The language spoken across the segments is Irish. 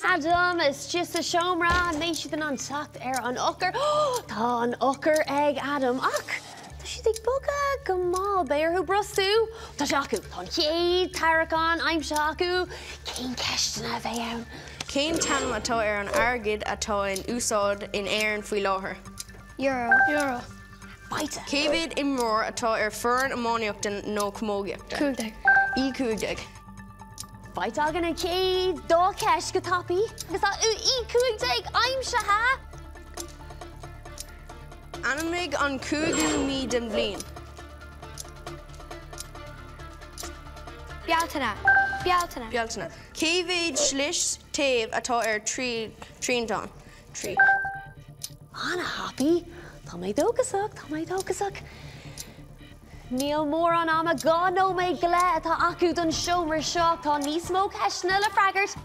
Adam istigh sa seomra, an mbeidh siad in ann teacht ar an eochair? Tá an eochair ag Adam ach tá siad ag bogadh go mall, beidh orthu brostú. Tá sé acu! Tá an chéad tarraiceán aimsithe acu. Cén ceisteanna a bheidh ann? Cén t-ainm atá ar an airgead atá in úsáid in Éirinn faoi láthair? Euro. Euro. Faighte. Cé mhéad imreoir atá ar foireann iománaíochta nó camógaíochta? 15. E 15. Faighte againn an chéad dá cheist go tapaidh agus tá E15 aimsithe! Ainmnigh an cúigiú mí den bhliain. Bealtaine. Bealtaine. Bealtaine. Cé mhéad slios taobh atá ar triantán? 3. Ana-thapaidh. Tá mé dóchasach, tá mé dóchasach. Níl mórán ama, 2 nóiméad go leith atá acu don seomra seo. Tá níos mó ceisteanna le freagairt.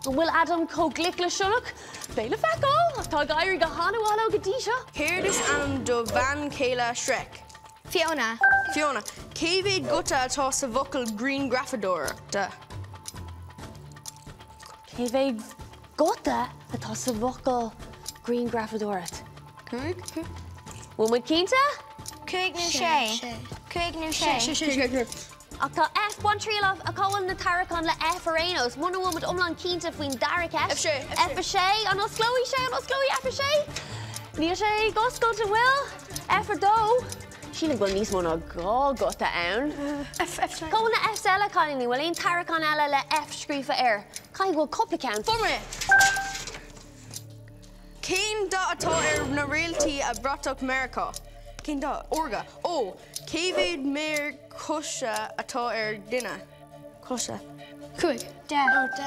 An bhfuil Adam chomh glic le sionnach? Beidh le feiceáil, ach tá ag éirí go han-mhaith leo go dtí seo. Céard is ainm do bhean chéile Shrek? Fiona. Fiona. Cé mhéad guta atá sa bhfocal grianghrafadóireacht? Cé mhéad guta atá sa bhfocal grianghrafadóireacht? 5. Bhfuil muid cinnte? 5 nó 6. 5 nó 6. 6. Ach tá F, bain triail as, ach cá bhfuil na tarraiceáin le F ar aon nós? Muna bhfuil muid iomlán cinnte faoin dara ceist. F6. F6. An osclóidh sé? An osclóidh F6? Níl sé ag oscailt, an bhfuil? F2. Sílim go bhfuil níos mó ná 2 guta ann. F, F, Cá bhfuil na Fs eile, cailíní? Bhfuil aon tarraiceán eile le F scríofa air? Caithfidh go bhfuil cúpla ceann. Fuair mé! Cén dath atá ar na réaltaí ar bhratach Meiriceá? Cén dath? Órga. Ó! Cé mhéad méar coise atá ar dhuine? Coise. 5. 10.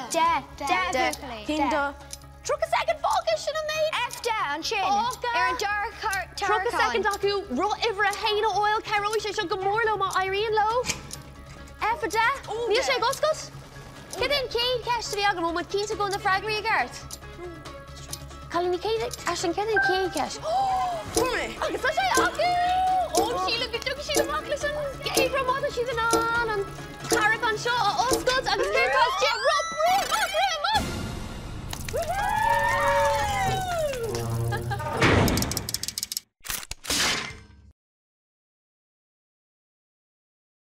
10. 10 buachaillí. Cén dath? 30 soicind fágtha, sin an méid! F10 ansin. Fágtha. Ar an dara 30 soicind acu, roth uimhir a haon a fháil, cabhróidh sé seo go mór leo má éiríonn leo. F10? Níl sé ag oscailt? Céard é an chéad cheist a bhí agam? Bhfuil muid cinnte go bhfuil na freagraí i gceart? Cailíní, céard, Aisling, céard é an chéad cheist? Fuair mé! Agus tá sé acu! Ó, sílim go dtiocfaidh siad amach leis an gcéad rud má tá siad in ann an tarraiceán seo a oscailt agus céard atá istigh?